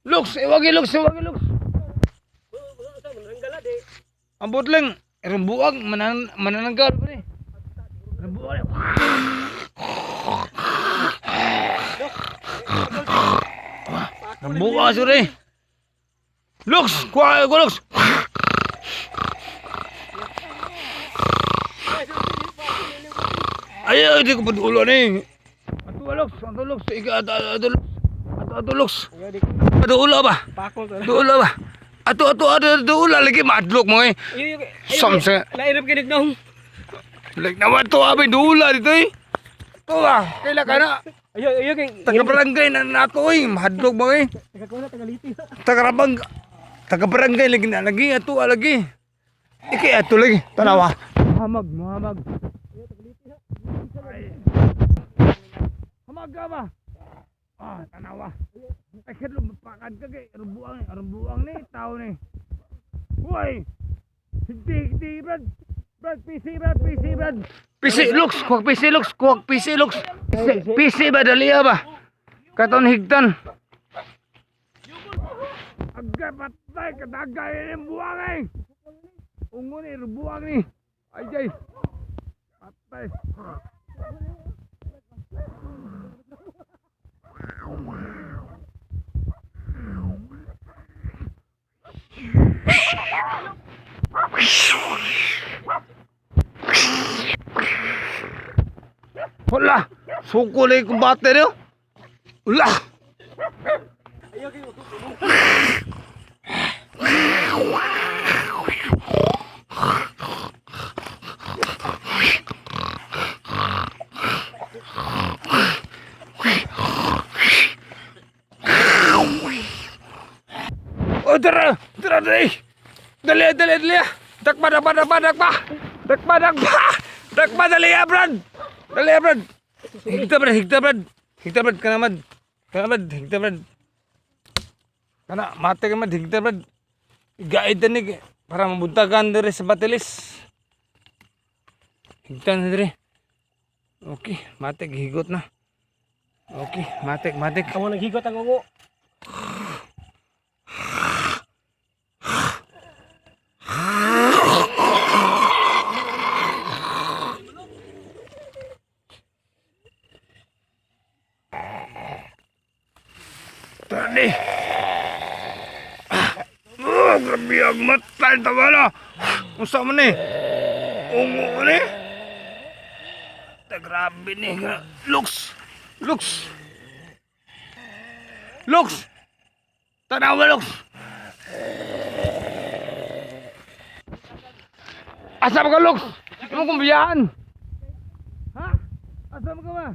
Lux, iwagi Lux, iwagi Lux. Ang butling, rumbuag, manananggal pa ni. Rumbuag. Rumbuag suri. Lux, kuha ko Lux. Ay, ay, di ko padulo ni. Ato Lux, ato Lux, ika ato ato Lux. Ato ato Lux. Ato ulo ba? Pakol to. Dulo ba? Ato ato ato dulo lagi madlok mo eh. Samsa. Lairap kinig nong. Like naman to abi dula dito eh. To ba? Kaila ka na. Ayo ayo kay Taga barangay na nato eh. Mahadlok mo eh. Taga ko na taga liti. Taga rabang taga barangay lagi na lagi ato lagi. Iki ato lagi. Tanawa. Hamag, muhamag. Ay. Hamag ka ba? Ah, tanawa. Ay, kadlo mapakad ka kay rubuang, rubuang ni tao ni. Hoy. Hindi, hindi, Brad. Brad, PC, Brad, PC, Brad. PC, looks, kuwag PC, looks, kuwag PC, looks. PC, PC ba, dali ba? Katon higtan. Agay, patay, kadagay, ni buwang eh. Ungo ni, rubuang ni. Ay, ay. Patay. Wala! Suko na yung kumbate niyo. Wala! Oh, tara! Tara, dali! Dali, dali, dali! Dakpa, dakpa, dakpa, dakpa! Dakpa, dakpa! Dakpa, dali, ah, Brad! Dali, ah, Brad! Higta, Brad! Higta, Brad! Higta, Brad! Kanamad! Kanamad! Higta, Brad! Kana, mate ka, Brad! Higta, Brad! Igaid na ni para mabuntagan diri sa batilis. Higta na diri. Okay, matik, higot na. Okay, matik, matik. Amo naghigot ang ungo. Tani. Ah, oh, grabe ang mata ng tawa na. Unsa man ni? Ungo ni? Ta grabe ni. Looks. Looks. Looks. Tanawa looks. Asa ba ka looks? Imo kong biyaan. Ha? Asa ba ka ba?